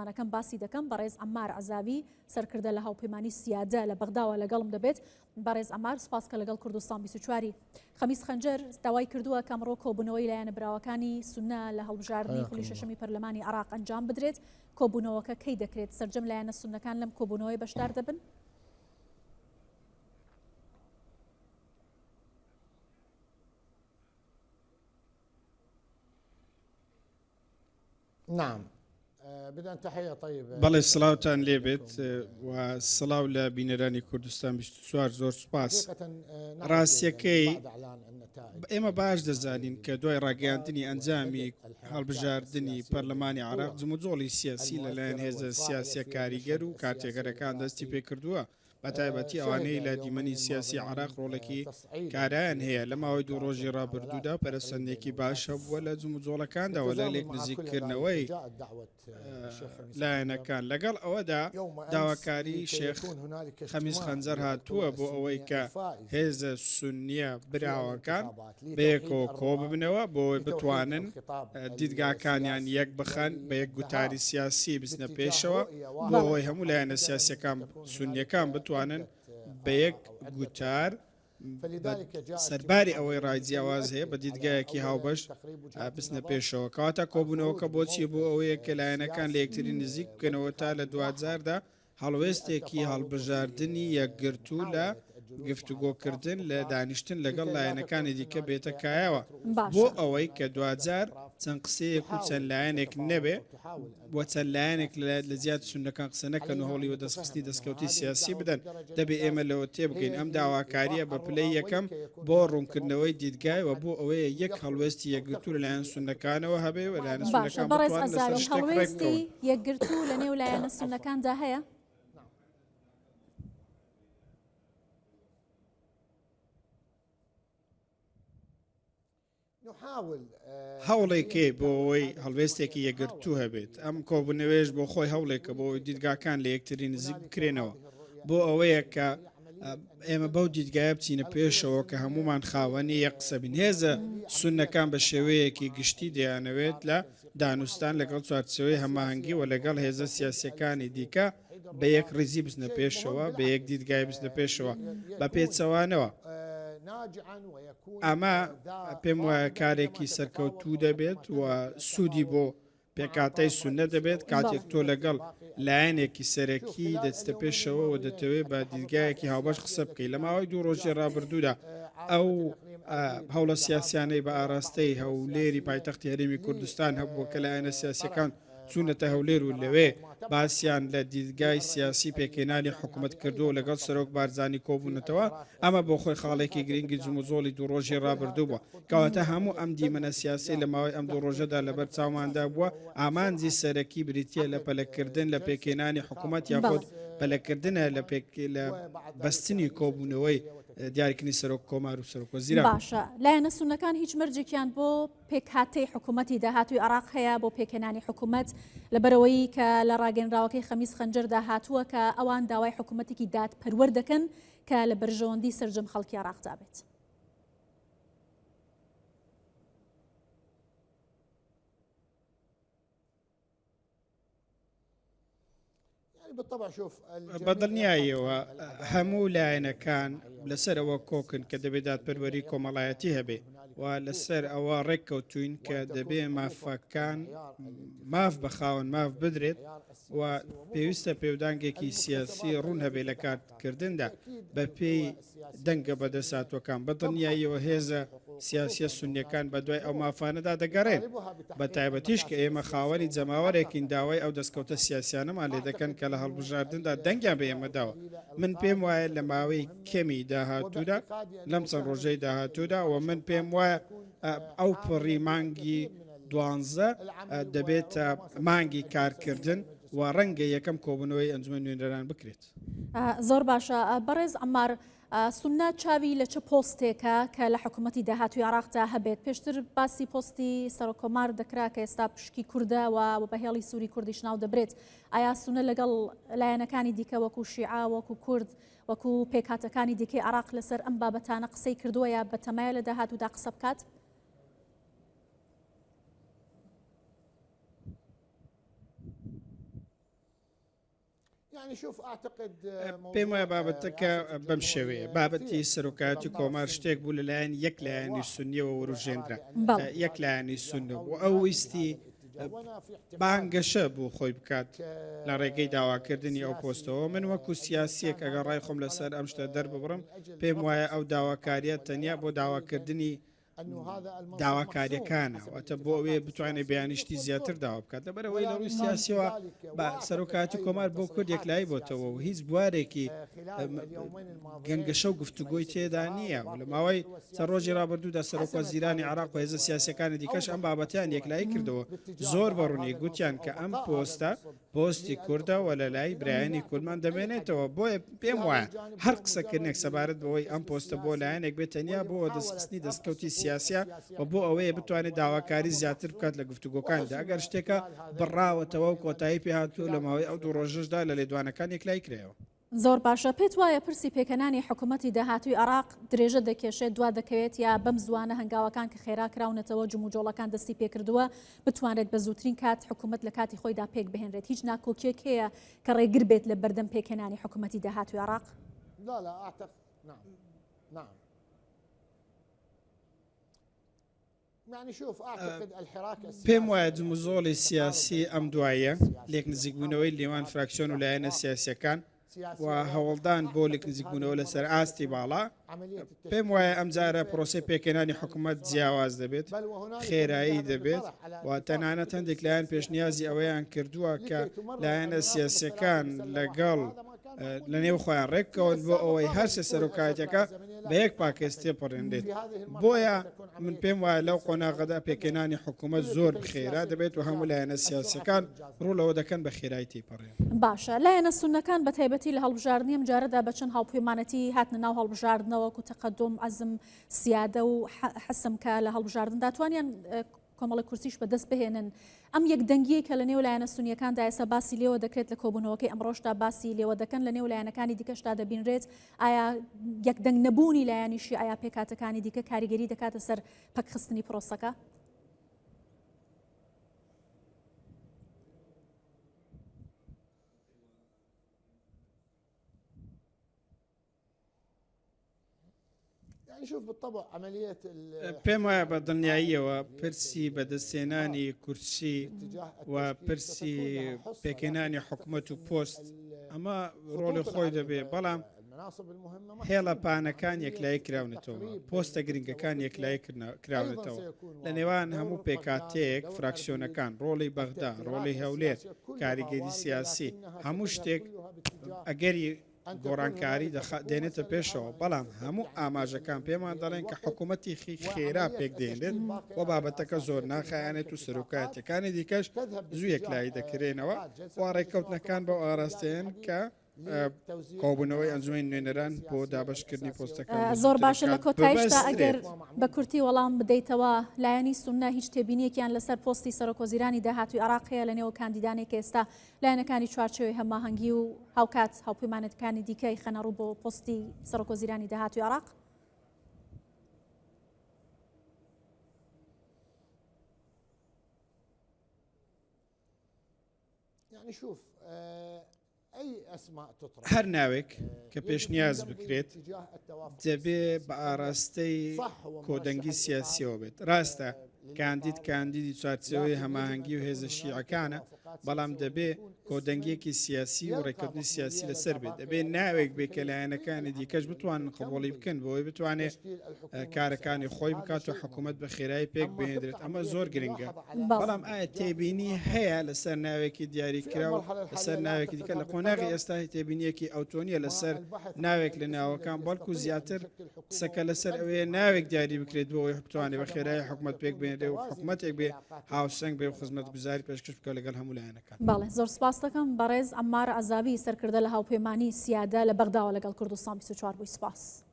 میوانەکەم باسی دەکەم، بەڕێز عەمار عەزاوی، سەرکردە لە هاوپەیمانی سیادە لە بەغداوە لەگەڵم دەبێت. بەڕێز عەمار سوپاس کە لەگەڵ کوردستان 24 ی. خەمیس خەنجەر داوای کردووە کە ئەمڕۆ کۆبوونەوەی لایەنە براوەکانی سوننە لە هەڵبژاردنی خولی شەشەمی پەرلەمانی عێراق ئەنجام بدرێت، کۆبوونەوەکە کەی دەکرێت؟ سەرجەم لایەنە سوننەکان لەم کۆبوونەوەی بەشدار دەبن؟ نعم بدءا تحية طيبة بەڵێ سڵاوتان لێبێت و سڵاو لە بینەرانی کوردستان 24 زۆر سوپاس ڕاستیەکەی ئێمە باش دەزانین کە دوای ڕاگەیاندنی ئەنجامی هەڵبژاردنی پەرلەمانی عراق جموجۆڵی سیاسی لەلایەن هێزە سیاسیە کاریگەر و کارتێکەرەکان دەستی پێکردووە بەتایبەتی ئەوانەی لە دیمەنی سیاسی عێراق ڕۆڵێکی کارایان هەیە، لە ماوەی دوو ڕۆژی ڕابردوودا پەرەسەندنێکی باش هەبووە لە جموجۆڵەکاندا و لە لێکنزیککردنەوەی لایەنەکان، لەگەڵ ئەوەدا داواکاری شێخ خەمیس خەنجەر هاتووە بۆ ئەوەی کە هێزە سوننییە براوەکان بەیەکەوە کۆببنەوە بۆ ئەوەی بتوانن دیدگاکانیان یەک بخەن، بە یەک گوتاری سیاسی بچنە پێشەوە بۆ ئەوەی هەموو لایەنە سیاسییەکان سوننییەکان بتوانن بە یەک گوتار سەرباری ئەوەی ڕای جیاواز هەیە بە دیدگایەکی هاوبەش بچنە پێشەوە. کەواتە کۆبوونەوەکە بۆچی؟ بۆ ئەوەیە کە لایەنەکان لە یەکتری نزیک بکەنەوە تا لە دواجاردا هەڵوێستێکی هەڵبژاردنی یەکگرتوو لە گفتوگۆکردن لە دانیشتن لەگەڵ لایەنەکانی دیکە بێتە کایەوە بۆ ئەوەی کە دواجار چەند قسەیەک و چەند لایەنێک نەبێ و چەند لایەنێک لە جیاتی سوننەکان قسە نەکەن و هەوڵی وەدەستخستنی دەستکەوتی سیاسی بدەن، دەبێ ئێمە لەوە تێبگەین ئەم داواکارییە بە پلەی یەکەم بۆ ڕوونکردنەوەی دیدگای و بۆ ئەوەیە یەک هەڵوێستی یەکگرتوو لەلایەن سوننەکانەوە هەبێ و لایەنە باشە سوننەکان بەڕێز بتوانن لەسەر عەزاوی شتێک ڕێک هەڵوێستی بکەون. یەکگرتوو لەنێو لایەنە سوننەکاندا هەیە؟ هەوڵێکەیە بۆ ئەوەی هەڵوێستێکی یەکگرتوو هەبێت، ئەم کۆبوونەوەیەش بۆ خۆی هەوڵێکە بۆ ئەوەی دیدگاکان لە یەکتری نزیک بکرێنەوە، بۆ ئەوەیە کە ئێمە بەو دیدگایە بچینە پێشەوە کە هەموومان خاوەنی یەک قسە بین. هێزە سوننەکان بە شێوەیەکی گشتی دەیانەوێت لە دانوستان لەگەڵ چوارچێوەی هەماهەنگی و لەگەڵ هێزە سیاسییەکانی دیکە بە یەک ڕیزی بچنە پێشەوە، بە یەک دیدگای بچنە پێشەوە، بە پێچەوانەوە ئەمە پێم وایە کارێکی سەرکەوتوو دەبێت و سوودی بۆ پێکهاتەی سوننە دەبێت، کاتێک تۆ لەگەڵ لایەنێکی سەرەکی دەچتە پێشەوە و دەتەوێت بە دیدگایەکی هاوبەش قسە بکەیت. لە ماوەی دوو ڕۆژی ڕابردوودا ئەو هەوڵە سیاسیانەی بە ئاراستەی هەولێری پایتەختی هەرێمی کوردستان هەبووە کە لایەنە سیاسیەکان چوونەتە هەولێر و لەوێ باسیان لە دیدگای سیاسی پێکهێنانی حکومەت کردووە و لەگەڵ سەرۆک بارزانی کۆبوونەتەوە، ئەمە بۆ خۆی خاڵێکی گرنگی جموجۆڵی دوو ڕۆژی ڕابردوو بووە. کەواتە هەموو ئەم دیمەنە سیاسیەی لە ماوەی ئەم دوو ڕۆژەدا لەبەر چاوماندا بووە، ئامانجی سەرەکی بریتییە لە پەلەکردن لە پێکهێنانی حکومەت یاخود پەلەکردنە لە لە بەستنی کۆبوونەوەی دیاریکردنی سەرۆک کۆمار و سەرۆک وەزیران. باشە لایەنە سوننەکان هیچ مەرجێکیان بۆ پێکهاتەی حکوومەتی داهاتووی عێراق هەیە بۆ پێکهێنانی حکوومەت، لەبەرئەوەی کە لە ڕاگەیەنراوەکەی خەمیس خەنجەردا هاتووە کە ئەوان داوای حکوومەتێکی دادپەروەر دەکەن کە لە بەرژەوەندی سەرجەم خەڵکی عێراقدا بێت. بە دڵنیاییەوە هەموو لایەنەکان لەسەر ئەوە کۆکن کە دەبێت دادپەروەری کۆمەڵایەتی هەبێ و لەسەر ئەوە ڕێککەوتوین کە دەبێ مافەکان ماف بە خاوەن ماف بدرێت و پێویستە پێودانگێکی سیاسی ڕوون هەبێ لە کارکردندا بە پێی دەنگە بەدەستهاتووەکان. بە دڵنیاییەوە هێزە سیاسییە سوننییەکان بەدوای ئەو مافانەدا دەگەڕێن، بە تایبەتیش کە ئێمە خاوەنی جەماوەرێکین داوای ئەو دەستکەوتە سیاسییانەمان لێ دەکەن کە لە هەڵبژاردندا دەنگیان بە ئێمە داوە. من پێم وایە لە ماوەی کەمی داهاتوودا، لەم چەند ڕۆژەی داهاتوودا و من پێم وایە ئەوپەڕی مانگی دوانزە دەبێتە مانگی کارکردن و ڕەنگە یەکەم کۆبوونەوەی ئەنجومەنی نوێنەران بکرێت. زۆر باشە بەڕێز عەمار، سوننە چاوی لە چ پۆستێکە کە لە حکوومەتی داهاتووی عێراقدا هەبێت؟ پێشتر باسی پۆستی سەرۆککۆمار دەکرا کە ئێستا پشکی کوردە و بە هێڵی سووری کوردیش ناو دەبرێت. ئایا سوننە لەگەڵ لایەنەکانی دیکە وەکو شیعە، وەکو کورد، وەکو پێکهاتەکانی دیکەی عێراق لەسەر ئەم بابەتانە قسەی کردووە یا بەتەمایە لە داهاتوودا قسە بکات؟ پێم وایە بابەتەکە بەم شێوەیە بابەتی سەرۆکایەتی کۆمار شتێک بوو لەلایەن یەک لایەنی سنیەوە وروژێنرا یەک لایەنی سنە و ئەو ویستی بانگەشە بۆ خۆی بکات لە ڕێگەی داواکردنی ئەو پۆستەوە من وەکو سیاسیەک ئەگەر ڕای خۆم لەسەر ئەم شتە دەرببڕم پێم وایە ئەو داواکاریە تەنیا بۆ داواکردنی داواکاریەکانە واتە بۆ ئەوەیە بتوانێت بیانیشتی زیاتر داوا بکات لەبەرئەوەی لە ڕووی سیاسیەوە بە سەرۆکایەتی کۆمار بۆ کورد یەکلایی بۆتەوە و هیچ بوارێکی گەنگەشە و گفتوگۆی تێدا نییە و لە ماوەی چەند ڕۆژی ڕابردوودا سەرۆک وەزیرانی عێراق و هێزە سیاسیەکانی دیکەش ئەم بابەتیان یەکلایی کردەوە زۆر بە ڕوونی گوتیان کە ئەم پۆستە پۆستی کوردە و لەلای برایانی کوردمان دەمێنێتەوە، بۆیە پێم وایە هەر قسەکردنێک سەبارەت بەوەی ئەم پۆستە بۆ لایەنێک بێت تەنیا بۆ وەدەستخستنی دەستکەوتی سیاسیە و بۆ ئەوەیە بتوانێت داواکاری زیاتر بکات لە گفتوگۆکاندا ئەگەر شتێکە بڕاوەتەوە و کۆتایی پێهاتووە لە ماوەی ئەو دوو ڕۆژەشدا لە لێدوانەکان یەکلایی کرایەوە. زۆر باشە، پێت وایە پرسی پێکهێنانی حکومەتی داهاتووی عێراق درێژە دەکێشێت، دوا دەکەوێت یا بەم زووانە هەنگاوەکان کە خێرا کراونەتەوە، جموجۆڵەکان دەستی پێکردووە، بتوانرێت بە زووترین کات حکومەت لە کاتی خۆیدا پێکبهێنرێت؟ هیچ ناکۆکییەک هەیە کە ڕێگر بێت لە بەردەم پێکهێنانی حکومەتی داهاتووی عێراق؟ پێم وایە جموجۆڵی سیاسی ئەم دواییە، لێکنزیکبوونەوەی نێوان فراکسیۆن و لایەنە سیاسییەکان و هەوڵدان بۆ لێکنزیکبوونەوە لەسەر ئاستی باڵا، پێم وایە ئەمجارە پرۆسەی پێکهێنانی حکومەت جیاواز دەبێت، خێرایی دەبێت و تەنانەت هەندێک لایەن پێشنیازی ئەوەیان کردووە کە لایەنە سیاسییەکان لەگەڵ لەنێو خۆیان ڕێککەون بۆ ئەوەی هەرسێ سەرۆکایەتیەکە بە یەک پاکێج تێپەڕێنرێت. بۆیە من پێم وایە لەو قۆناغەدا پێکهێنانی حکوومەت زۆر خێرا دەبێت و هەموو لایەنە سیاسیەکان ڕوو لەوە دەکەن بە خێرایی تێیپەڕێن. باشە لایەنە سوننەکان بە تایبەتی لە هەڵبژاردنی ئەم جارەدا بە چەند هاوپەیمانەتی هاتنە ناو هەڵبژاردنەوە وەکو تەقەدوم، عەزم، سیادە و حەسم کە لە هەڵبژاردندا توانیان کۆمەڵێک کورسیش بەدەست بهێنن. ئەم یەکدەنگیەی کە لەنێو لایەنە سونیەکاندا ئێستا باسی لێوە دەکرێت لە کۆبوونەوەکەی ئەمڕۆشدا باسی لێوە دەکەن لەنێو لایەنەکانی دیکەشدا دەبینرێت ئایا یەکدەنگ نەبوونی لایەنی شیعە یا پێکهاتەکانی دیکە کاریگەری دەکاتە سەر پەکخستنی پرۆسەکە؟ پێم وایە بە دڵنیاییەوە پرسی بەدەستهێنانی کورسی و پرسی پێکهێنانی حکومەت و پۆست ئەمە ڕۆڵی خۆی دەبێ بەڵام هێڵە پانەکان یەکلایی کراونەتەوە پۆستە گرنگەکان یەکلایی کراونەتەوە لە نێوان هەموو پێکاتەیەک فراکسیۆنەکان ڕۆڵی بەغدا ڕۆڵی هەولێر کاریگەری سیاسی هەموو شتێک ئەگەری گۆڕانکاری دێنێتە پێشەوە، بەڵام هەموو ئاماژەکان پێمان دەڵێن کە حکوومەتی خێرا پێکدێنرێت و بابەتەکە زۆر ناخایەنێت و سەرۆکایەتییەکانی دیکەش زوو یەکلایی دەکرێنەوە و ڕێککەوتنەکان بەو ئاراستەیەن کە کۆبوونەوەی ئەنجومەنی نوێنەران بۆ دابەشکردنی پۆستەکان بە زۆر زووترین باشە لە کات کۆتایشدا ئەگەر ببەسترێت. بە کورتی وەڵام بدەیتەوە لایەنی سوننە هیچ تێبینیەکیان لەسەر پۆستی سەرۆکوەزیرانی داهاتووی عێراق هەیە لەنێو کاندیدانەی کە ئێستا لایەنەکانی چوارچێوەی هەماهەنگی و هاوکات هاوپەیمانەتەکانی دیکەی خەنەڕوو بۆ پۆستی سەرۆکوەزیرانی داهاتووی عێراق؟ هەر ناوێک کە پێشنیاز بکرێت دەبێ بە ئاراستەی کۆدەنگی سیاسیەوە بێت ڕاستە کاندید کاندیدی چوارچێوەی هەماهەنگی و هێزە شیعەکانە، بەڵام دەبێ کۆدەنگییەکی سیاسی و ڕێککەوتنی سیاسی لەسەر بێت، دەبێ ناوێک بێ کە لایەنەکانی دیکەش بتوانن قبوڵی بکەن بۆ ئەوەی بتوانێ کارەکانی خۆی بکات و حکوومەت بە خێرایی پێک بهێنرێت، ئەمە زۆر گرنگە. بەڵام ئایا تێبینی هەیە لەسەر ناوێکی دیاریکراو لەسەر ناوێکی دیکە؟ لە قۆناغی ئێستا تێبینییەکی ئەوتۆ نییە لەسەر ناوێک لە ناوەکان، بەڵکو زیاتر قسەکە لەسەر ئەوەیە ناوێک دیاری بکرێت بۆ ئەوەی بتوانێت بە خێرایی حکومەت پێک بێنرێ و حکومەتێک بێ هاوسەنگ بێ و خزمەتگوزاری پێشکەش بکات لەگەڵ هەموو لایەنەکان. بەڵێ زۆر سپاست دەکەم بەڕێز عەممار عەزاوی سەرکردە لە هاوپەیمانی سیادە لە بەغداوە لەگەڵ کوردستان 24 بووی سپاس.